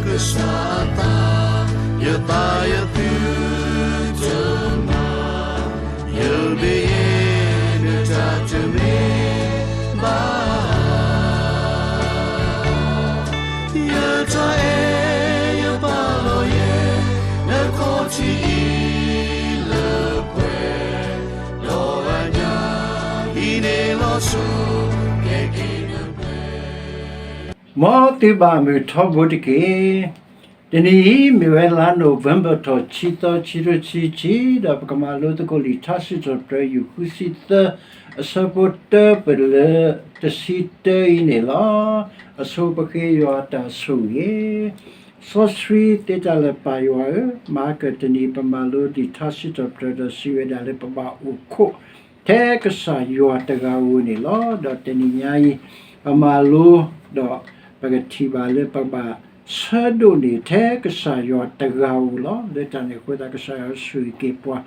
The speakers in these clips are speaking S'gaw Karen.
ကစၢ်အသး, ယသးယသုတမၤ, ယမ့ၢ်ယဲ နတၢ်တမ့ၢ်ဘၣ် ယတၢ်အဲၣ်ယပာ်လီၤယဲ နခီၣ်ထံးအံၤလၢပှဲၤ, ဒီးအညၣ်အံၤန့ၣ်လီၤဆီ ကဲက့ၤလၢပှဲၤ မ်သုဘၣ်မုာ်ထီဘိတက့ၢ်. တနံၤအံၤ မ့ၢ်ဝဲလါနိၣ်ဝ့ဘၢၣ်ထီၣ် ခံသီ ခံကထိခံဆံခံ, ဒီးပကမၤလိသကိးလံာ်ထါစံးထီၣ်ပတြၢၤ ယူၢ်ဃုဆံသၢ အဆၢဖိတၢပလၢတဆံတၢအံၤန့ၣ်လီၤ. အဆိပဃ့ယွၤတၢ်ဆိၣ်ဂ့ၤ, စီဆှံသ့တၢ်လၢပၢ်ယွၤဧၢ, မၤကတနံၤပမၤလိလံာ်ထါစံးထီၣ်ပတြၢၤဒီးစံးဝဲဒၣ်လၢပဘၣ်အိၣ်ခိး ထဲကစၢ်ယွၤတဂၤဧိၤန့ၣ်လီၤ. ဒီးတနံၤညါအံၤ ပမၤလိ ဒီးပကထံၣ်ဘၣ်လၢပကဘၣ် ဆၢဒိးန့ၢ်ထဲကစၢ်ယွၤတဂၤဧိၤလီၤ. လၢတၢ်န့ၣ်အဃိသတး ကစၢ်ယွၤဆိၣ်ဂ့ၤက့ၤပှၤ,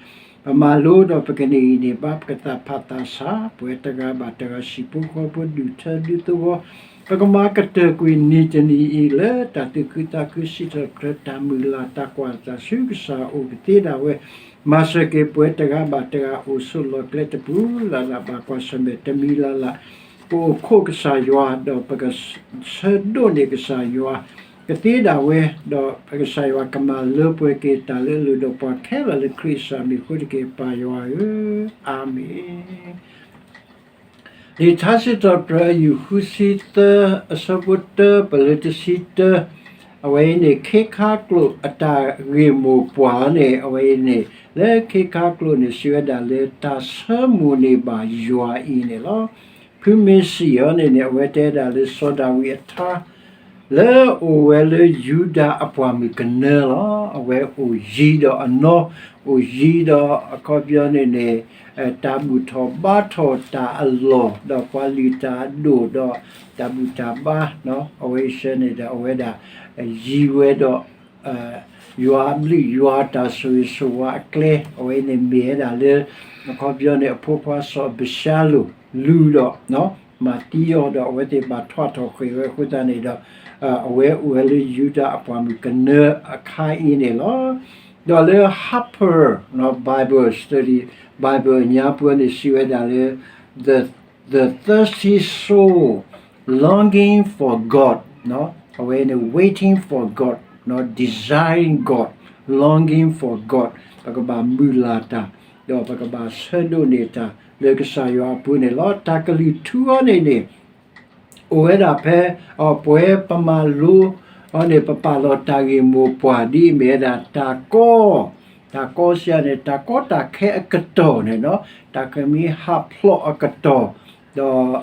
ပမၤလိဒီးပကန့ၢ်အံၤန့ၣ် ဘၣ်ပကသးဖးသးဆး, ပှၤတဂၤဘၣ်တဂၤ ဟံၣ်ဖိဃီဖိ ဒူၣ်ထၢဒူသဝီ, ပကမၤကတၢၢ်ကွံာ်နံၤတနံၤအံၤလၢ တၢ်သူၣ်ခုသးခု စံးထီၣ်ပတြၢၤတၢ်မုၢ်လၢ် တၢ်ကွၢ်တၢ်ဆူကစၢ်အအိၣ် ကသ့ဒၣ်ဝဲ မၤစၢၤက့ၤပှၤတဂၤဘၣ်တဂၤ အိၣ်ဆိးလီၢ်ကျဲတပူၤလၢ်လၢ် ဘၣ်ကွၢ်ဆၢၣ်မဲာ်တမံၤလၢ်လၢ်, ပအိၣ်ခိးကစၢ်ယွၤ ဒီးပကဆၢဒိးန့ၢ်ကစၢ်ယွၤ ကသ့ဒၣ်ဝဲ, ဒီးပကစၢ်ယွၤကမၤလၢပှဲၤက့ၤတၢ်လၢအလိၤဒီးပှၤခဲလၢာ်လၢခရံာ်ကစၢ်မံၤအဃိတက့ၢ် ပၢ်ယွၤဧၢ, အၤမ့ၣ်. လံာ်ထါစံးထီၣ်ပတြၢၤ ယူၢ်ဃုဆံသၢ အဆၢဖိတၢပလၢတဆံတၢ, အဝဲအံၤန့ၣ် ခ့ခါကျိာ်အတၢ်ဂ့ၢ်မိၢ်ပှၢ်န့ၣ် အဝဲအံၤန့ၣ် လၢခ့ခါကျိာ်န့ၣ် စံးဝဲဒၣ်လၢ တၢ်ဆၢမိၣ်န့ၢ်ဘၣ်ယွၤအံၤန့ၣ်လီၤ. ဖုမ့ၢ်စံးအီၤန့ၣ်န့ၣ် အဝဲတဲဒၣ်လၢစီၤဒၤဝံးအထါ လၢအအိၣ်ဝဲလၢယူဒၤအပှၢ်မုၢ်ကနၢလီၤ. အဝဲအိၣ်ယံၤဒီးအနီၢ်, အိၣ်ယံၤဒီးအခီပညီန့ၣ်န့ၣ် တၢ်ဘူၣ်ထီၣ်ဘါထီၣ်တၢ်အလီၢ် ဒီးပှၤလုၢ်တၢ်အဒိၣ်ဒီးတၢ်ဘူၣ်တၢ်ဘါ, အဝဲအံၤစ့ၢ်န့ၣ်ဒီး အဝဲဒၣ်ယံၤဝဲဒီး ယွၤအဘျုးယွၤတၢ်ဆိၣ်ဂ့ၤဆိၣ်ဝါအကျဲ, အဝဲအံၤန့ၣ်မ့ၢ်ဝဲဒၣ်လၢ အခီပညီန့ၣ် အဖိခွါစီၤအဘၡါလိၣ် လူၤဒီး မၤသံအီၤဒီး အဝဲသ့ၣ်ဘၣ်ထွါထီၣ်ဃ့ၢ်ဝဲအဃိသတးန့ၣ်ဒီး အဝဲအိၣ်ဝဲလၢယူဒၤအပှၢ်မုၢ်ကနၢအခါအံၤန့ၣ်လီၤ. ဒီးလၢ Harper Bible Study Bible အညါပူၤန့ၣ် စံးဝဲဒၣ်လၢ the, the thirsty soul longing for God, အဝဲန့ၣ် waiting for God, desiring God, longing for God, ပကဘၣ်မုၢ်လၢ်တၢ် ဒီးပကဘၣ်ဆၢဒိးန့ၢ်တၢ်လၢကစၢ်ယွၤအပူၤန့ၣ်လီၤ. တၢ်ကလုၢ်ထူအီၤန့ၣ်န့ၣ် အိၣ်ဝဲဒၣ်ဖဲ အပှဲၤပမၤလိအီၤန့ၣ် ပပာ်လီၤတၢ်ဂ့ၢ်မိၢ်ပှၢ်ဒ်အမ့ၢ်ဝဲဒၣ်တၢ်ကီ, တၢ်ကီစံးန့ၣ် တၢ်ကီတၢ်ခဲအကတီၢ်န့ၣ်, တၢ်ကမံဟးဖျိးအကတီၢ်, ဒီး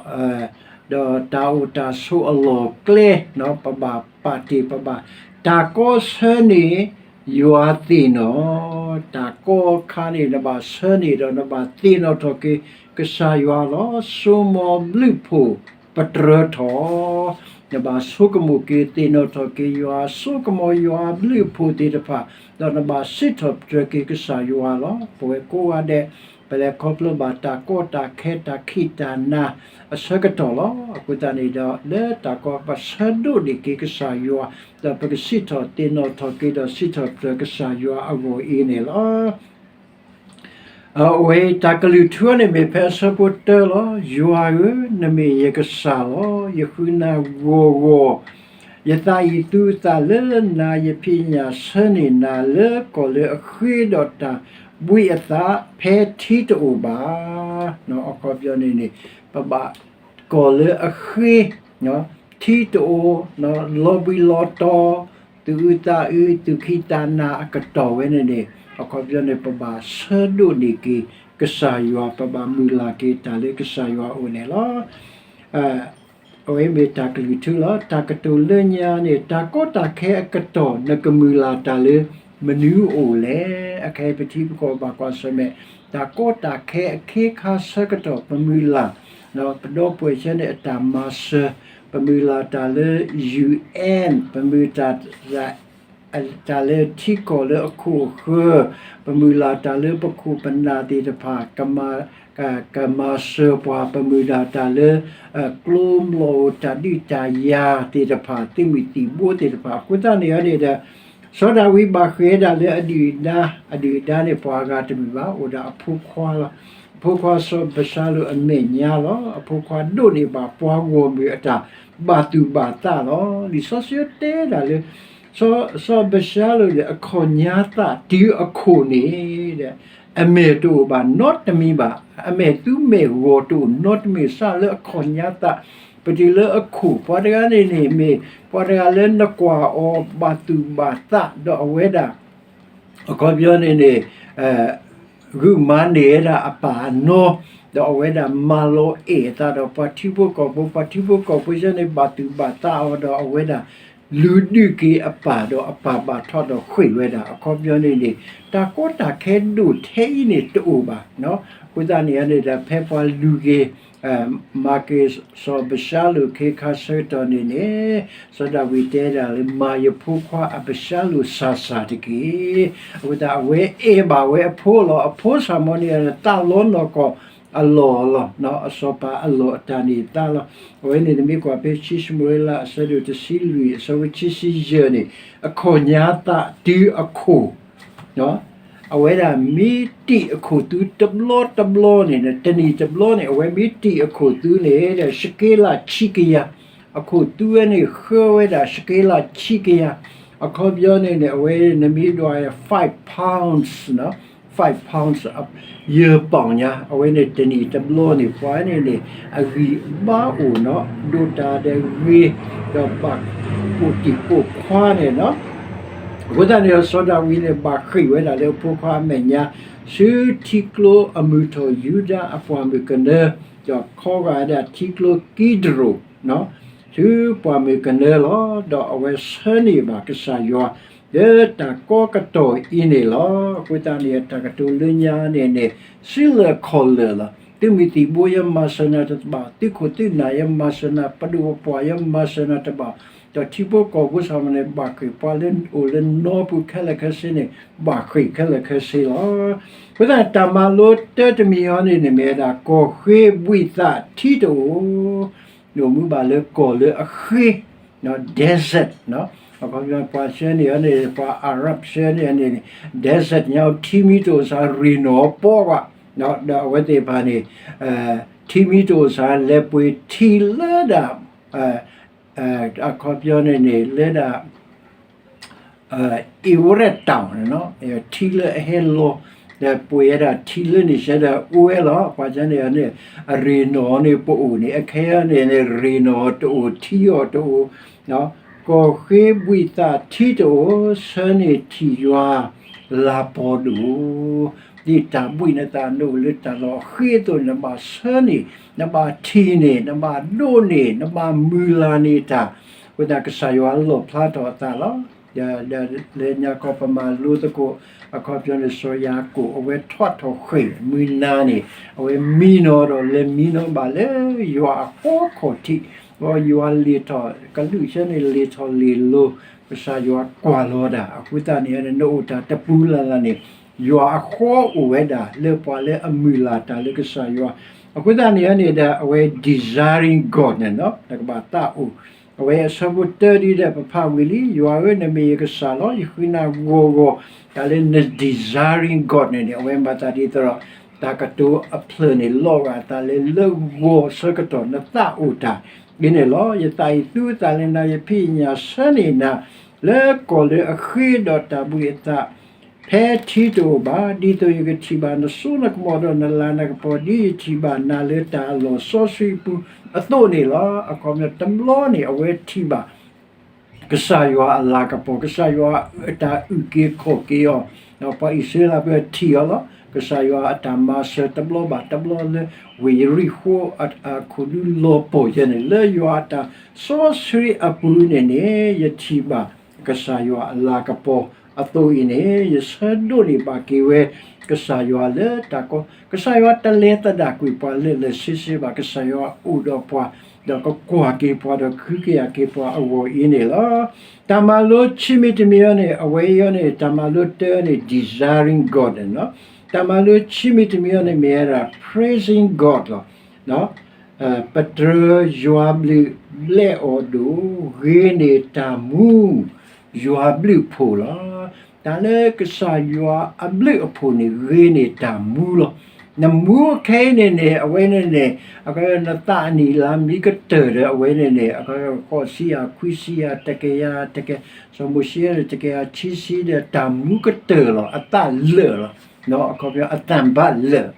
ဒီးတၢ်အိၣ်တၢ်ဆိးအလီၢ်ကျဲ, ပဘၣ်ပာ်တ့ၢ်ပဘၣ်, တၢ်ကီဆၢန့ၣ် ယွၤသ့ၣ်နီၣ်, တၢ်ကီအခါန့ၣ် နဘၣ်ဆၢန့ၢ်ဒီးနဘၣ်သ့ၣ်နီၣ်ထီၣ်က့ၤကစၢ်ယွၤလီၤ. ဆိမိၣ်ဘျုးဖှိၣ်ပတြၢၤထီၣ်, နဘၣ်ဆိကမိၣ်က့ၤသ့ၣ်နီၣ်ထီၣ်က့ၤယွၤ, ဆိကမိၣ်ယွၤအဘျုးအဖှိၣ်သ့ၣ်တဖၣ်, ဒီးနဘၣ်စံးထီၣ်ပတြၢၤက့ၤကစၢ်ယွၤလီၤ. ပဝဲကိးဂၤဒဲး ပလဲၤခီဖျိဘၣ်တၢ်ကီတၢ်ခဲတၢ်ခံးတၢ်နၤအဆၢကတီၢ်လီၤ. အဃိသတးန့ၣ်ဒီး လၢတၢ်ကီပဆၢဒိးန့ၢ်က့ၤကစၢ်ယွၤ, ဒီးပကစံးထီၣ်သ့ၣ်နီၣ်ထီၣ်က့ၤဒီးစံးထီၣ်ပတြၢၤကစၢ်ယွၤအဂီၢ်အံၤန့ၣ်လီၤ. အဝဲတၢ်ကလုၢ်ထူန့ၣ်မ့ၢ်ဖဲအဆၢဖိတၢလီၤ. ယွၤဧၢ, နမ့ၢ်ယကစၢ်လီၤ. ယဃုနၤဂီၢ်ဂီၢ်, ယသးအံၤသူအသးလၢနၤ, ယဖံးညၣ်ဆၢန့ၢ်နၤလၢကီၢ်လၢအဃ့ဒီးတၢ်ဘှံးအသး ဖဲထံတအိၣ်ဘၣ်. အခီပညီန့ၣ်န့ၣ် ပဘၣ်ကီၢ်လၢအဃ့, ထံတအိၣ်, လီၤဘှံးလီၤတီၤ, သူၣ်အုးသးအုး, သူၣ်ခံးသးနၤအကတီၢ်ဝဲန့ၣ်န့ၣ်, အခီပညီန့ၣ် ပဘၣ်ဆၢဒိးန့ၢ်က့ၤကစၢ်ယွၤ, ပဘၣ်မုၢ်လၢ်က့ၤတၢ်လၢကစၢ်ယွၤအအိၣ်န့ၣ်လီၤ. အဝဲမ့ၢ်တၢ်ကလုၢ်ထူလီၤ. တၢ်ကတိၤလၢညါန့ၣ် တၢ်ကီတၢ်ခဲအကတီၢ် နကမုၢ်လၢ်တၢ်လၢမနုၤအိၣ်လဲၣ်. အခဲအံၤပထံပကီၢ်ဘၣ်ကွၢ်ဆၢၣ်မဲာ် တၢ်ကီတၢ်ခဲအခ့အခါဆၢကတီၢ် ပမုၢ်လၢ်, ပဒီပုၢ်ဝဲၢ်ဆၢန့ၣ် အတၢ်မၤစၢၤ, ပမုၢ်လၢ်တၢ်လၢ ယူႇအ့ၣ်, ပမုၢ်လၢ်တၢ် တၢ်လၢထံကီၢ်လၢအခိၣ်အဃၢၤ, ပမုၢ်လၢ်တၢ်လၢပခိၣ်ပနၢ်သ့ၣ်တဖၣ် ကမၤ ကမၤစၢၤပှၤ ပမုၢ်ဒၣ်တၢ်လၢ ကျိၤကျဲအိၣ် တၢ်ဒုးတၢ်ယၤသ့ၣ်တဖၣ် သုးမုၢ်သံၣ်ဘိသ့ၣ်တဖၣ် အဃိသတးန့ၣ်န့ၣ်ဒီး စီၤဒၤဝံးဘၣ်ဃ့ၢ်ဝဲဒၣ်လၢအဒုၣ်အဒါ, အဒုၣ်အဒါန့ၣ် ပှၤအဂၤတမ့ၢ်ဘၣ်, အိၣ်ဒၣ်အဖိခွါလီၤ. အဖိခွါစီၤအဘၡၤလိၣ်အမဲာ်ညါလီၤ. အဖိခွါဒိၣ်န့ၢ်ဘၣ်ပှၤဂီၢ်မုၢ်အတၢ်ဘၣ်သူၣ်ဘၣ်သးလီၤ. လံာ်စီဆှံတဲဒၣ်လၢ စီၤအဘၡၤလိၣ်န့ၣ် အခီၣ်ညါသးတုၤအခိၣ်န့ၣ် အမဲာ်တအိၣ်ဘၣ်နီတမံၤဘၣ်. အမဲာ်သူမဲာ်ဂီၤတအိၣ်နီတမံၤ စးလၢအခီၣ်ညါသး ပတုၤလၢအခိၣ် ပှၤတဂၤန့ၣ်န့ၣ်မ့ၢ် ပှၤတဂၤလၢနကွၢ်အီၤဘၣ်သူၣ်ဘၣ်သး ဒီးအဝဲဒၣ် အခီပညီန့ၣ်န့ၣ် ဂုာ်မၤန့ၢ်ဝဲဒၣ်အပၢ်အနီၢ်, ဒီးအဝဲဒၣ်မၤလီၤအဲၣ်အသးဒီးပှၤထံဖိကီၢ်ဖိ, ပှၤထံဖိကီၢ်ဖိဆၢန့ၣ် ဘၣ်သူၣ်ဘၣ်သးအီၤဒီးအဝဲဒၣ် လူၤဒုးက့ၤအပၢ်ဒီးအပၢ်ဘၣ်ထီၣ်ဒီးဃ့ၢ်ဝဲဒၣ်. အခီပညီန့ၣ်န့ၣ် တၢ်ကီတၢ်ခဲဒိၣ်ထဲအံၤန့ၣ်တအိၣ်ဘၣ်. အဃိသတးန့ၣ်န့ၣ်ဒီး ဖဲပှၤလူၤက့ၤ မၤက့ၤစီၤအဘၡၤလိၣ်ခ့ခါဆၢကတီၢ်န့ၣ်န့ၣ် စီၤဒၤဝံးတဲဒၣ်လၢ မၤယဖိခွါအဘၡၤလိၣ်ဆးဆးတက့ၢ်. အဃိသတးအဝဲအဲၣ်ဘၣ်ဝဲအဖိလီၤ. အဖိစၢ်မီၤန့ၣ် သးလီနီၢ်ကီၢ်အလီၢ်လီၤ. အစီၤပၤအလီၢ်အတၢ်န့ၣ်သးလီၤ. အဝဲန့ၣ်နမ့ၢ်ကွၢ်ဖဲ ခံၡမူၤအ့လး အဆၢဒိၣ်တဆံလွံၢ် အဆၢဖိခံဆံယဲၢ်န့ၣ် အခီၣ်ညါသးတုၤအခိၣ် အဝဲဒၣ်မ့ၢ်တံၢ်အခိၣ်သူတဘျီတဘျီန့ၣ် တနံၣ်တဘျီန့ၣ် အဝဲမ့ၢ်တံၢ်အခိၣ်သူန့ၣ်ဒီး ရှက့လးဆံကယၤ, အခိၣ်သူဝဲန့ၣ်ဃၢဝဲဒၣ်ရှက့လးဆံကယၤ, အခီပညီန့ၣ်န့ၣ် အဝဲနမ့ၢ်ဒွး five pounds, five pounds, ယဲၢ်ပီၣ်ညါ, အဝဲန့ၣ်တနံၣ်တဘျီန့ၣ် ပှၤန့ၣ်န့ၣ် အဂံၢ်ဘါအိၣ်နီၤ ဒိၣ်တၢ်ဒီးဂ့ၤ, ဒီးဘၣ်ပိာ်တံၢ်ပိာ်ခွါန့ၣ်နီၤ အဃိသတးန့ၣ်ဒီး စီၤဒၤဝံးန့ၣ် ဘၣ်ဃ့ၢ်ဝဲဒၣ်လၢအဖိခွါအမဲာ်ညါ ဆူထံကျိအမုၢ်ထီၣ်ယူဒၤအပှၢ်မုၢ်ကနၢ, ဒီးခီဂာ်ဝဲဒၣ်ထံကျိကံဒြိၣ်, ဆူပှၢ်မုၢ်ကနၢလီၤ. ဒီးအဝဲဆၢန့ၢ်ဘၣ်ကစၢ်ယွၤ လၢတၢ်ကီကတီၢ်အံၤန့ၣ်လီၤ. အဃိသတးန့ၣ် တၢ်ကတိၤလၢညါန့ၣ်န့ၣ် စုလၢခီၣ်လၢာ်လီၤ. သုးမုၢ်သံၣ်ဘိယမၤစၢၤနၤတဘၣ်, သုးခိၣ်သုးနၢ်ယမၤစၢၤနၤ, ပဒိၣ်ပပှၢ်ယမၤစၢၤနၤတဘၣ်, ဒီးထံဖိကီၢ်ဖိစၢ်မီၤန့ၣ် ဘၣ်ဃ့ၢ်ပှၤလၢအိၣ်လၢနီပူၤခဲလၢာ်ခဲဆ့န့ၣ် ဘၣ်ဃ့ၢ်ခဲလၢာ်ခဲဆ့လီၤ. အဃိသတး တၢ်မၤလိတၢတမံၤအံၤန့ၣ် မ့ၢ်ဝဲဒၣ် ကီၢ်ဃ့ဘှံးသးထံတအိၣ်, အိၣ်မူဘၣ်လၢကီၢ်လၢအဃ့ desert, အခီပညီ ပှၤဆၢန့ၣ်န့ၣ် ပှၤ Arab ဆၢန့ၣ်န့ၣ် desert ညါ ထံမံတအိၣ်စ့ၢ် ရ့ၣ်နီၣ်ပီဘၣ်, ဒီးအဝဲသ့ၣ်တဖၣ်န့ၣ် ထံမံတအိၣ်စ့ၢ် လဲၤပှ့ၤထံလၢဒၣ် အခီပညီန့ၣ်န့ၣ် လၢဒၣ် အ့ဝဲရဲၣ်တၢ်န့ၣ် ထံလၢအဟဲလီၤ, ဒီးပှ့ၤဝဲဒၣ်ထံလၢန့ၣ်စ့ၢ်ဒီးအိၣ်ဝဲလီၤ. ပှၤဆၢန့ၣ်န့ၣ် အရ့ၣ်နီၣ်န့ၣ်ပအိၣ်န့ၣ် အခဲအံၤန့ၣ်န့ၣ် ရ့ၣ်နီၣ်တအိၣ် ထံအီၣ်တအိၣ်, ကီၢ်ဃ့ဘှံးသးထံတအိၣ် ဆၢန့ၢ်ထံၣ်ယွၤလၤပီၤဒိၣ် ဒ်တၢ်ဘှံးနသးနအိၣ်လၢတၢ်လီၢ်အဃ့အသိးန့ၣ် နဘၣ်ဆၢန့ၢ်, နဘၣ်ထံၣ်န့ၢ်, နဘၣ်ဒိးန့ၢ်, နဘၣ်မုၢ်လၢ်န့ၢ်တၢ်, အဃိသတးကစၢ်ယွၤလီၣ်ဖျါထီၣ်အသးလီၤ. ဒီးလၢညါခီပမၤလိသကိး အခီပညီန့ၣ် စီၤယၤကိာ် အဝဲထီၣ်ထီၣ်ဃ့ၢ်မုၢ်နၤန့ၣ် အဝဲမံနီၤဒီးလဲၤမံနီၤဘၣ်လၢယွၤအဃီခီၣ်ထံး, ဒီးယွၤလ့ၤထီၣ် ကလူးဆၢန့ၣ် လ့ၤထီၣ်လ့ၤလီၤ, ကစၢ်ယွၤကွၢ်လီၤတၢ် အဃိသတးန့ၣ် နအိၣ်တၢ်တပူၤလၢ်လၢ်န့ၣ် ယွၤအဃီအိၣ်ဝဲဒၣ်လၢပှၤလၢအမုၢ်လၢ်တၢ်လၢကစၢ်ယွၤ, အဃိသတးန့ၣ်န့ၣ်ဒီး အဝဲ desiring God န့ၣ်နီၤ နကဘၣ်သးအိၣ်, အဝဲအဆၢဖိတၢဒ်ဒီးပဖးဝံၤလံ, ယွၤဧၢ နမ့ၢ်ယကစၢ်လီၤ, ယဃုနၤဂီၤဂီၤ, တၢ်လၢန desiring God န့ၣ်န့ၣ် အဝဲမၤသးဒ်သိးဒီး တၢ်ကတိၤအဖျၢၣ်န့ၣ် လီၤဂာ်အသးလၢလၢဂီၤဆၢကတီၢ် နသးအိၣ်တၢ်အံၤန့ၣ်လီၤ. ယသးအံၤသူအသးလၢနၤ, ယဖံးယညၣ်ဆၢန့ၢ်နၤ လၢကီၢ်လၢအဃ့ဒီးတၢ်ဘှံးအသး ဖဲထံတအိၣ်ဘၣ်, ဒ်သိးယကထံၣ်ဘၣ်နစိနကမီၤဒီးနလၤနကပီၤ ဒ်ယထံၣ်ဘၣ်နၤလၢတၢ်အလီၢ်စီဆှံအပူၤအသိးန့ၣ်လီၤ. အခီပညီတဘျီန့ၣ် အဝဲထံၣ်ဘၣ် ကစၢ်ယွၤအလၤကပီၤ, ကစၢ်ယွၤအတၢ်အုၣ်က့ၤခီၣ်က့ၤအီၤ, ဒီးပှၤအံၣ်စရ့လးဖိထံၣ်အီၤလီၤ. ကစၢ်ယွၤအတၢ်မၤစၢၤတဘျီဘၣ်တဘျီလၢ ဝ့ၢ်ယရံၣ်ဃိအခိၣ်ဒူလီၤပှီၢ်ယဲန့ၣ် လၢယွၤအတၢ်စီဆှံအပူၤန့ၣ်န့ၣ် ယထံၣ်ဘၣ် ကစၢ်ယွၤအလၤကပီၤအသိးအံၤန့ၣ် ယဆၢဒိးန့ၢ်ဘၣ်က့ၤဝဲ ကစၢ်ယွၤလၢတၢ်ကီ, ကစၢ်ယွၤတလဲၤသဒၣ်ကွံာ်ပှၤလၢာ်လၢာ်ဆ့ဆ့ဘၣ်, ကစၢ်ယွၤအိၣ်ဒီးပှၤ, ဒီးကကွၢ်က့ၤပှၤဒီးကဟုကယာ်က့ၤပှၤအဂီၢ်အံၤန့ၣ်လီၤ. တၢ်မၤလိခံမံၤတမံၤအံၤန့ၣ် အဝဲအံၤန့ၣ် တၢ်မၤလိတၢန့ၣ် desiring God န့ၣ်လီၤ. တၢ်မၤလိခံမံၤတမံၤအံၤန့ၣ်မ့ၢ်ဝဲဒၣ် praising God လီၤ. ပတြၢၤယွၤဘျုးဘျဲၣ်အီၤဒိၣ်, ဂ့ၤန့ၢ်တၢ်မူယွၤဘျုးအဖှိၣ်လီၤ. တၢ်လၢကစၢ်ယွၤအဘျုးအဖှိၣ်န့ၣ် ဂ့ၤန့ၢ်တၢ်မူလီၤ. နမူခဲအံၤန့ၣ်န့ၣ် အဝဲန့ၣ်န့ၣ် နသးအနံၣ်လါမံကတၢၢ်ဒီး အဝဲန့ၣ်န့ၣ် ဃိးဆံယၤ ခွံဆံယၤ တကယၤ တက စီၤမိၤၡ့တကယၤခံဆံဒီး တၢ်မူကတၢၢ်လီၤ, အသးလၢာ်လီၤ. အခီပညီ အသးဘၣ်လၢာ်,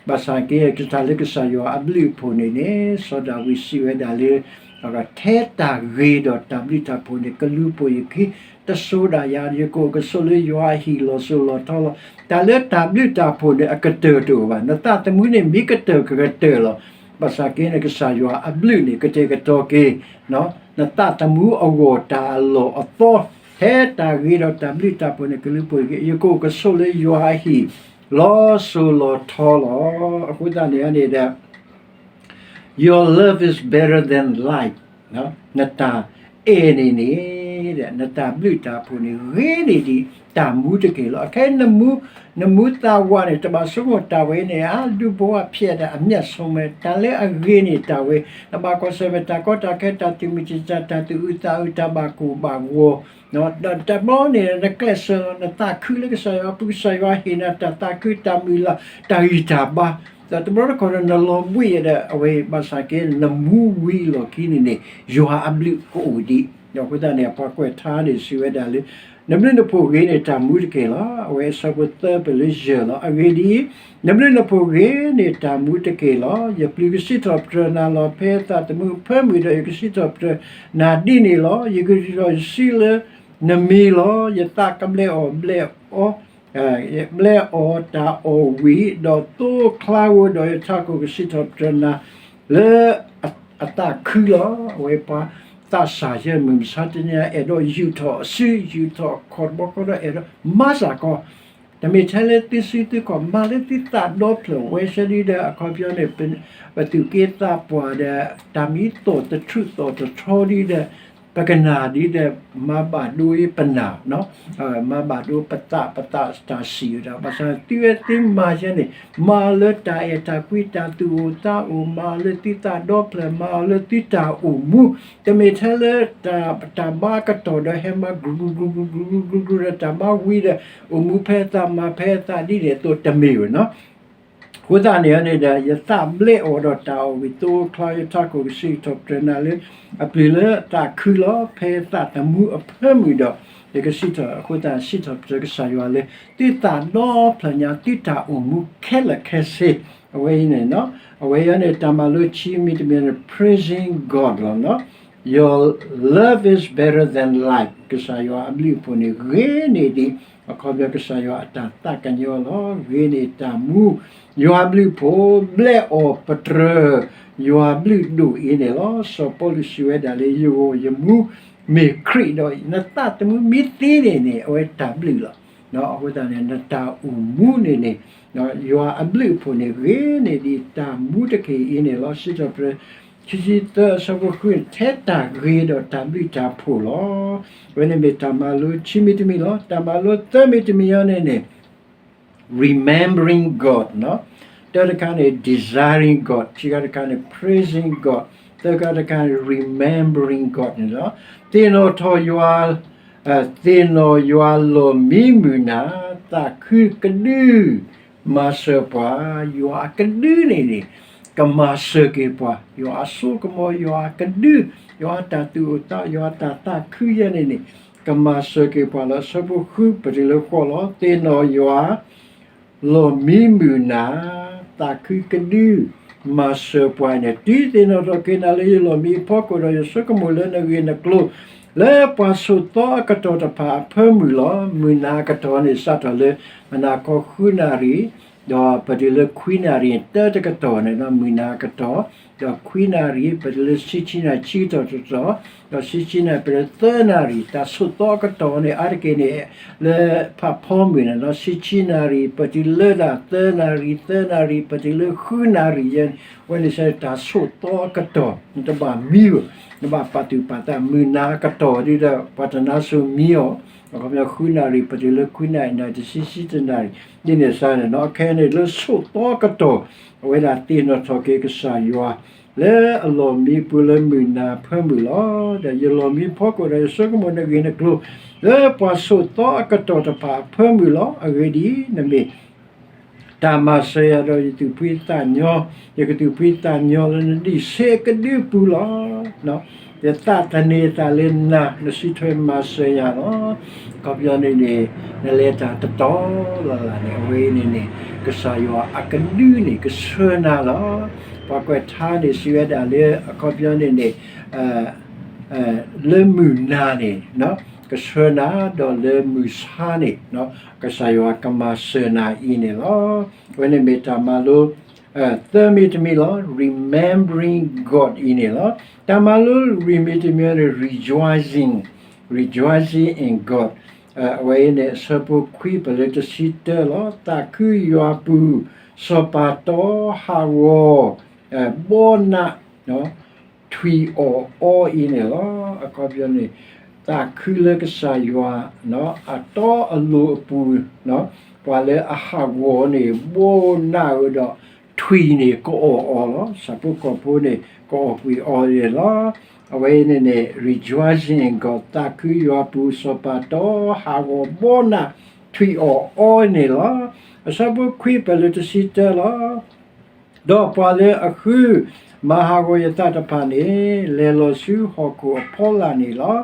ဘၣ်ဆၣ်က့ တၢ်လၢကစၢ်ယွၤအဘျုးအဖှိၣ်န့ၣ်န့ၣ် စီၤဒၤဝံးစံးဝဲဒၣ်လၢ ထဲတၢ်ဂ့ၤဒီးတၢ်ဘျုးတၢ်ဖှိၣ်န့ၣ် ကလူၤပိာ်ယခံ, တစိၤဒၣ်ယၤ, ယကအိၣ်ကဆိးလၢယွၤအဟံၣ်လီၤစိၤလီၤထီလီၤ. တၢ်လၢတၢ်ဘျုးတၢ်ဖှိၣ်န့ၣ် အကတၢၢ်တအိၣ်ဘၣ်. နသးသမူန့ၣ်မ့ၢ်ကတၢၢ်ကကတၢၢ်လီၤ. ဘၣ်ဆၣ်က့န့ၣ် ကစၢ်ယွၤအဘျုးန့ၣ် ကတဲာ်ကတီၤက့ၤ နသးသမူအဂီၢ်တၢ်အလီၢ်အသီ, ထဲတၢ်ဂ့ၤဒီးတၢ်ဘျုးတၢ်ဖှိၣ်န့ၣ် ကလူၤပိာ်ယခံ, ယကအိၣ်ကဆိးလၢယွၤအဟံၣ် လီၤစိၤလီၤထီလီၤ. အဃိသတးန့ၣ်န့ၣ်ဒီး Your love is better than life. နတၢ်အဲၣ်န့ၣ်န့ၣ် နတၢ်ဘျုးတၢ်ဖှိၣ်န့ၣ် ဂ့ၤန့ၢ်ဒံးတၢ်မူတက့ၢ်လီၤ. အခဲအံၤ နမူသးဝးန့ၣ် တဘၣ်ဆိကမိၣ်တၢ်ဝဲန့ၣ် အဒူဘဝဖျဲးဒီးအမျက်ဆုံးပဲ, တၢ်လၢအဂ့ၤန့ၢ်တၢ်ဝဲ, နဘၣ်ကွၢ်ဆၢၣ်မဲာ်တၢ်ကီတၢ်ခဲ တၢ်သူၣ်မံသးမုာ် တၢ်ဘၣ်ကိၢ်ဘၣ်ဂီၤ တဘျီန့ၣ် နကျဲးစၢးလီၤ နသးခုလၢကစၢ်ယွၤအပူၤ ကစၢ်ယွၤဟ့ၣ်နၤ တၢ်သးခု တၢ်မုၢ်လၢ် တၢ်ဂံၢ်တၢ်ဘါ, ဒီးတဘျီတခီၣ်ဒီး နလီၤဘှံးဒီး အဝဲဘၣ်ဆၣ်က့ နမူဝံၤအလီၢ်ခံန့ၣ်န့ၣ် ယွၤအဘျုးကအိၣ်ဒံး. အဃိသတးန့ၣ် ပှၤကွဲးထါန့ၣ် စံးဝဲဒၣ်လၢ နဘျုးနဖှိၣ်ဂ့ၤန့ၢ်တၢ်မူတက့ၢ်လီၤ. အဝဲအဆၢဖိသၢပလၢယဲၢ်လီၤ. အဂ့ၢ်ဒ်အံၤ, နဘျုးနဖှိၣ်ဂ့ၤန့ၢ်တၢ်မူတက့ၢ်လီၤ. ယပျုၤကစံးထီၣ်ပတြၢၤနၤလီၤ ဖဲသးသမူအဖၢမုၢ်ဒီး ယကစံးထီၣ်ပတြၢၤနၤဒ်န့ၣ်လီၤ. ယကယူးယီၣ်ယစုလၢနမံၤလီၤ. ယသးကဘျဲးအီၣ်ဘျဲးအီ ဘျဲးအီၣ်တၢ်အီၣ်ဝံၤ ဒီးသိချါဧိၤဒီး ယထးခိၣ်ကစံးထီၣ်ပတြၢၤနၤလၢအသးခုလီၤ. အဝဲပှၤသးစၢ်ယဲၢ်မုၢ်မဆါတနံၤ အဲၣ်ဒိးယူာ်ထီၣ်အစု ယူာ်ထီၣ်အခီၣ်တဘျီဃီဒီး အဲၣ်ဒိးမၤစၢ်ကီး တမ့ၢ်ထဲလၢသုစုသုခီၣ် မၤလၢသုသးဒီဖျၢၣ်ဝဲဆဲဒ်ဒီး အခီပညီန့ၣ် ပသူၣ်က့သးပှၢ်ဒီး တၢ်မံသီၣ်တထူၣ်သီၣ်တထီဒ်ဒီး ပကနၣ်ဒ်ဒီး မၤဘၣ်ဒိပနၢ် မၤဘၣ်ဒိပသး ပသးတၢ်စံးဝဲဒၣ် ဘၣ်ဆၣ်သုဝဲသုမၤယဲန့ၣ် မၤအီၤလၢတၢ်အဲၣ်တၢ်ကွံ တၢ်သူၣ်အိၣ်သးအိၣ် မၤအီၤလၢသုသးဒီဖျၢၣ် မၤအီၤလၢသုတၢ်အိၣ်မူ တမ့ၢ်ထဲလၢ တၢ်ဘါကတီၢ်ဒီးဟဲမၤ ကြူးကြူးကြူးကြူးကြူးကြူးကြူးဒီး တၢ်မၤဝံၤဒီး အိၣ်မူဖဲအသးမၤဖဲအသးဒ်န့ၣ်အသိးတမ့ၢ်ဝဲနီၤ အဃိသတးန့ၣ်န့ၣ်ဒီး ယသးဘျဲးအီၣ်ဒီးတၢ်အီၣ်ဝံၤ သိချါ ယထးခိၣ်ကစံးထီၣ်ပတြၢၤနၤလၢ အပျုၤလၢသးခုလီၤ ဖဲသးသမူအဖၢမုၢ်ဒီး ယကစံးထီၣ် အဃိသတးစံးထီၣ်ပတြၢၤကစၢ်ယွၤလၢ သုသးဒီဖျၢၣ်ညါ သုတၢ်အိၣ်မူခဲလၢာ်ခဲဆ့ အဝဲအံၤန့ၣ် အဝဲအံၤန့ၣ် တၢ်မၤလိခံမံၤတမံၤန့ၣ် praising God လီၤနီၤ Your love is better than life ကစၢ်ယွၤအဘျုးအဖှိၣ်န့ၣ် ဂ့ၤန့ၢ်ဒံး အခီပညီကစၢ်ယွၤအတၢ်သးကညီၤလီၤ ဂ့ၤန့ၢ်တၢ်မူ ယွၤဘျုးဖှိၣ် ဘျဲးအီၣ်ပတြၢၤ ယွၤဘျုးဒိၣ်အံၤန့ၣ်လီၤ စီၤပီလူးစံးဝဲဒၣ်လၢ ယဂီၢ်ယမူမ့ၢ်ခရံာ်ဒီး နသးသမူမ့ၢ်သ့န့ၣ်န့ၣ် အဝဲတၢ်ဘျုးလီၤ အဃိသတးန့ၣ် နတၢ်အိၣ်မူန့ၣ်န့ၣ် ယွၤအဘျုးအဖှိၣ်န့ၣ် ဂ့ၤန့ၢ်ဒံးတၢ်မူတက့ၢ်အံၤန့ၣ်လီၤ စံးထီၣ်ပတြၢၤ ခံဆံသၢအဆၢဖိဃုန့ၣ် ထဲတၢ်ဂ့ၤဒီးတၢ်ဘျုးတၢ်ဖှိၣ်လီၤ အဝဲန့ၣ်မ့ၢ်တၢ်မၤလိခံမံၤတမံၤလီၤ တၢ်မၤလိသၢမံၤတမံၤအံၤန့ၣ်န့ၣ် remembering God နီၤ တၢတခါန့ၣ် desiring God ခံခါတခါန့ၣ် praising God သၢခါတခါန့ၣ် remembering God န့ၣ်လီၤ သ့ၣ်နီၣ်ထီၣ်ယွၤ သ့ၣ်နီၣ်ယွၤလီၢ်မံမုၢ်နၤ သးခုကဒု မၤစၢၤပှၤ ယွၤအကဒုန့ၣ်န့ၣ် ကမၤစၢၤက့ၤပှၤ ယွၤအစိကမီၤ ယွၤအကဒု ယွၤအတၢ်သူၣ်အိၣ်သး ယွၤအတၢ်သးခုယဲန့ၣ်န့ၣ် ကမၤစၢၤက့ၤပှၤလၢအဆၢဖိဃုပတုၤလၢဃိးလီၤ သ့ၣ်နီၣ်ယွၤ လီၢ်မံမုၢ်နၤ သးခုကဒု မၤစၢၤပှၤန့ၣ် တုၤသ့ၣ်နီၣ်ထီၣ်က့ၤနၤလၢယလီၢ်မံအဖီခိၣ်ဒီး ယဆိကမိၣ်လၢနဂ့ၢ်နကျိၤ လၢပှၤဆိးသီအကတီၢ်တဖၣ်အဖၢမုၢ်လီၤ. မုၢ်နၤအကတီၢ်န့ၣ် စးထီၣ်လၢ မုၢ်နၤခီဃုနၣ်ရံၣ် ဒီးပတုၤလၢခွံနၣ်ရံၣ် တၢတကတီၢ်န့ၣ် မုၢ်နၤအကတီၢ် ဒီးခွံနၣ်ရံၣ် ပတုၤလၢဆံဆံနၣ်ရံၣ် ဆံကတီၢ်တကတီၢ် ဒီးဆံဆံနၣ်ရံၣ် ပတုၤလၢသၢနၣ်ရံၣ် တၢ်ဆိးသီအကတီၢ်န့ၣ် အါတက့ၢ်န့ၣ် လၢဖးဖီမုၢ်န့ၣ် ဆံဆံနၣ်ရံၣ် ပတုၤလၢဒၣ်သၢနၣ်ရံၣ် သၢနၣ်ရံၣ် ပတုၤလၢဃုနၣ်ရံၣ်ယဲန့ၣ် အဝဲန့ၣ်စ့ၢ် တၢ်ဆိးသီအကတီၢ် နတဘၣ်မံဘၣ် နဘၣ်ပာ်သူၣ်ပာ်သး မုၢ်နၤအကတီၢ်ဒ်ဒီး ပှၤတနါစိၤမံအီၤ ဃုနၣ်ရံၣ် ပတုၤလၢခွံနၣ်ရံၣ် နၣ်ရံၣ်တဆံ ဆံတနၣ်ရံၣ် ဒ်န့ၣ်စ့ၢ်န့ၣ်လီၤ. ခဲအံၤန့ၣ် လၢဆိးသီအကတီၢ် အဝဲဒၣ်သ့ၣ်နီၣ်ထီၣ်က့ၤကစၢ်ယွၤ လၢအလီၢ်မံအပူၤလၢမုၢ်နၤအဖၢမုၢ်လီၤ. ဒီးယလီၢ်မံဖီခိၣ်ဒီး ယဆိကမိၣ်နဂ့ၢ်နကျိၤ လၢပှၤဆိးသီအကတီၢ်တဖၣ်အဖၢမုၢ်လီၤ. အဂ့ၢ်ဒ်အံၤ, နမ့ၢ် တၢ်မၤစၢၤယၤဒီး ယသူၣ်ဖှံသးညီ, ယကသူၣ်ဖှံသးညီလၢနဒံးဆ့အကဒုအပူၤလီၤ. ယသးသန့ၤအသးလၢနၤ, နစံးထွဲမၤစၢၤယၤလီၤ. အခီပညီန့ၣ်န့ၣ် နလဲၤတၢ်တတီၤလၢ်လၢ်န့ၣ် အဝဲအံၤန့ၣ်န့ၣ် ကစၢ်ယွၤအကဒုန့ၣ် ကဆှၢနၤလီၤ. ပှၤကွဲးထါန့ၣ် စံးဝဲဒၣ်လၢ အခီပညီန့ၣ်န့ၣ် လၢမုၢ်နၤန့ၣ် ကဆှၢနၤ, ဒီးလၢမုၢ်ဆါန့ၣ် ကစၢ်ယွၤကမၤစၢၤနၤအံၤန့ၣ်လီၤ. အဝဲန့ၣ်မ့ၢ်တၢ်မၤလိ သၢမံၤတမံၤလီၤ. Remembering God အံၤန့ၣ်လီၤ. တၢ်မၤလိလွံၢ်မံၤတမံၤန့ၣ် rejoicing, rejoicing in God အဝဲအံၤန့ၣ် အဆၢဖိခွံ ပလၢတဆံတၢလီၤ. သးခုယွၤပူၤ, စီၤပၤတီဟးဂီၤ, ဘီနး ထွံၣ်အီၣ်အီအံၤန့ၣ်လီၤ. အခီပညီန့ၣ် သးခုလၢကစၢ်ယွၤ အတီအလိၤအပူၤ, ပှၤလၢအဟးဂီၤန့ၣ် ဘီနးဝဲဒီး ထွံၣ်န့ၣ်ကအီၣ်အီၤလီၤ. ဆၣ်ဖိကီၢ်ဖိန့ၣ် ကအီၣ်ကွံာ်အီၤန့ၣ်လီၤ. အဝဲအံၤန့ၣ်န့ၣ် rejoicing in God သးခုယွၤပူၤ စီၤပၤတီဟးဂီၤဘီနး ထွံၣ်အီၣ်အီန့ၣ်လီၤ. အဆၢဖိခွံ ပလၢတဆံတၢလီၤ. ဒီးပှၤလၢအဃု မၤဟးဂီၤယသးတဖၣ်န့ၣ် လဲၤလီၤဆူဟီၣ်ခိၣ်အဖီလာ်န့ၣ်လီၤ.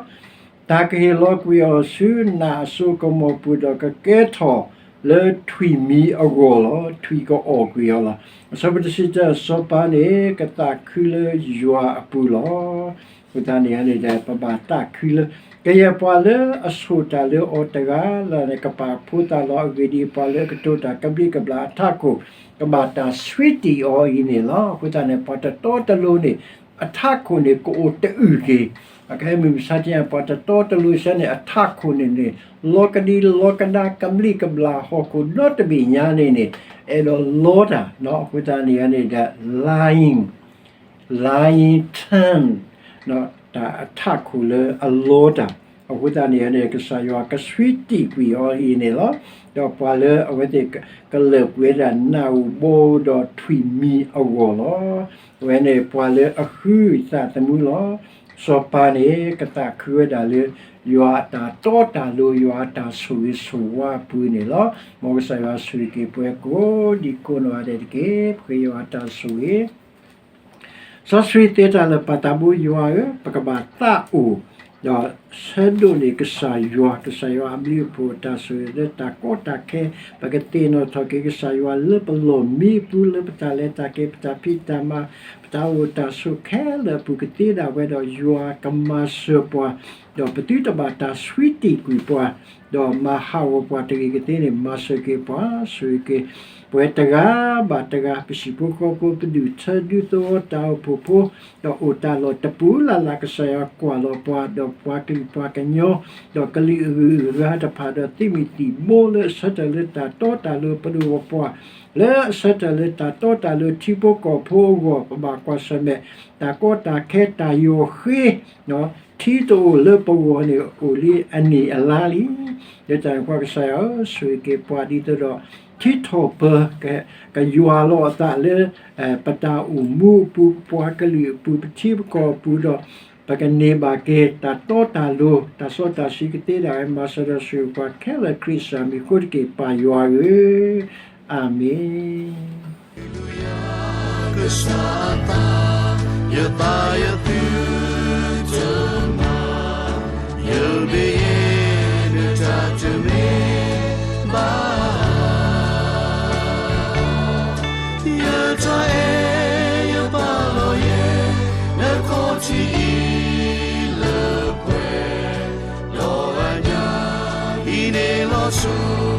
တၢ်ကဟ့ၣ်လီၤကွံာ်အီၤဆူနးအစိကမီၤပူၤ ဒီးကကဲထီၣ်လၢထွံၣ်မံၤအဂီၢ်လီၤ. ထွံၣ်ကအီၣ်ကွံာ်အီၤလီၤ. အဆၢဖိတဆံတၢ စီၤပၤန့ၣ် ကသးခုလၢယွၤအပူၤလီၤ. အဃိသတးန့ၣ်န့ၣ်ဒီး ပဘၣ်သးခုလၢ ကယဲၢ်ပှၤလၢအဆိၣ်တၢ်လၢအီၤတဂၤလၢ်လၢ်န့ၣ် ကပာ်ဖှိၣ်သးလီၤ. အဂ့ၢ်ဒ်အံၤ, ပှၤလၢအကတိၤတၢ်ကဘျံးကဘျၣ်အထးခိၣ် ကဘၣ်တၢ်ဆှံတံၢ်အီၤအံၤန့ၣ်လီၤ. အဃိသတးန့ၣ် ပှၤတတီတလိၤန့ၣ် အထးခိၣ်န့ၣ် ကအိၣ်တအုၣ်က့ၤ, အကဟဲမုၢ်မဆါတနံၤ ပှၤတတီတလိၤစ့ၢ်န့ၣ် အထးခိၣ်န့ၣ်န့ၣ် လီၤကဒံလီၤကဒါ ကဘျံးကဘျၣ်ဟီၣ်ခိၣ်ဒီတဘ့ၣ်ညါန့ၣ်န့ၣ် အဲၣ်ဒိးလီတၢ်, အဃိသတးန့ၣ်န့ၣ်ဒီး lying, lying tongue, တၢ်အထးခိၣ်လၢအလီတၢ်. အဃိသတးန့ၣ်န့ၣ် ကစၢ်ယွၤကဆှံတံၢ်ကွံာ်အီၤအံၤန့ၣ်လီၤ. ဒီးပှၤလၢအဝဲသ့ၣ်ကလၢာ်ကွံာ်ဝဲဒၣ်နးဧိၤဘီဧိၤဒီးထွံၣ်မံၤအဂီၢ်လီၤ. အဝဲန့ၣ်ပှၤလၢအဃုသးသမူလီၤ. စီၤပၤန့ၣ် ကသးခုဝဲဒၣ်လၢ ယွၤအတၢ်တီတၢ်လိၤ ယွၤအတၢ်ဆိၣ်ဂ့ၤဆိၣ်ဝါအပူၤန့ၣ်လီၤ. မ်ကစၢ်ယွၤဆိၣ်ဂ့ၤက့ၤပှၤကိးဒံကိးနီၢ်ဂၤဒဲးတက့ၢ်. ပဃ့ယွၤအတၢ်ဆိၣ်ဂ့ၤ စီဆှံသ့တၢ်လၢာ်ပၢ်သးဘိယွၤဧၢ, ပကဘၣ်သးအိၣ် ဒီးဆၢဒိးန့ၢ်ကစၢ်ယွၤ, ကစၢ်ယွၤအဘျုးအဖှိၣ်အတၢ်ဆိၣ်ဂ့ၤလၢတၢ်ကီတၢ်ခဲ, ပကသ့ၣ်နီၣ်ထီၣ်က့ၤကစၢ်ယွၤလၢပလီၢ်မံအပူၤ လၢပတၢ်လဲၤတၢ်က့ၤ ပတၢ်ဖံးတၢ်မၤ ပတၢ်အိၣ်တၢ်ဆိးခဲလၢာ်အပူၤကသ့ဒၣ်ဝဲဒီး ယွၤကမၤစၢၤပှၤ, ဒီးပသုတဘၣ်တၢ်ဆှံတံၢ်ကွံာ်ပှၤ, ဒီးမၤဟးဂီၤပှၤတဂ့ၤကသ့န့ၣ် မၤစၢၤက့ၤပှၤ, ဆိၣ်ဂ့ၤက့ၤပဝဲတဂၤဘၣ်တဂၤ, ပဟံၣ်ဖိဃီဖိ ပဒူၣ်ထၢဒူသဝီ တၢ်အိၣ်ဖှိၣ်ဖိ, ဒီးအိၣ်တၢ်လီၢ်တပူၤလၢ်လၢ် ကစၢ်ယွၤကွၢ်လီၤပှၤ, ဒီးပှၤကလုာ်ပှၤကညီ, ဒီးကလုာ်အဂုၤအဂၤတဖၣ် ဒီးသုးမုၢ်သံၣ်ဘိလၢအဆၢထၢၣ်လၢတၢ်တီတၢ်လိၤ ပဒိၣ်ပပှၢ် လၢအဆၢထၢၣ်လၢတၢ်တီတၢ်လိၤ ထံဖိကီၢ်ဖိအဂီၢ် ပဘၣ်ကွၢ်ဆၢၣ်မဲာ် တၢ်ကီတၢ်ခဲ တၢ်ယီၤဃ့, ထံတအိၣ်လၢပဂီၢ်န့ၣ် အိၣ်လံအနံၣ်အလါလံ. လၢတၢ်န့ၣ်ပှၤကစၢ်ယွၤဧၢ, ဆိၣ်ဂ့ၤက့ၤပှၤဒ်သိးဒီး ထံထီၣ်ပၢၤ ကယွၤလီၤအသးလၢ ပတၢ်အိၣ်မူအပူၤ ပပှၤကလုာ်အပူၤ ပထံပကီၢ်အပူၤဒီး ပကန့ၢ်ဘၣ်က့ၤ တၢ်တီတၢ်လိၤ တၢ်စီတၢ်ဆှံကသ့ဒၣ်ဝဲ မၤစၢၤဒီးဆိၣ်ဂ့ၤပှၤခဲလၢာ် ခရံာ်စၢ်မံၤအဃိတက့ၢ် ပၢ်ယွၤဧၢ, အၤမ့ၣ်. ကစၢ်အသး ယသးယသုတမၤ ယဘၣ်ယဲ နတၢ်တမ့ၢ်ဘၣ်. ယတၢ်အဲၣ်ယပာ်လီၤယဲ နခီၣ်ထံးအံၤလၢပှဲၤ ဒီးအညါ ဟံးန့ၢ်လီၤဆူ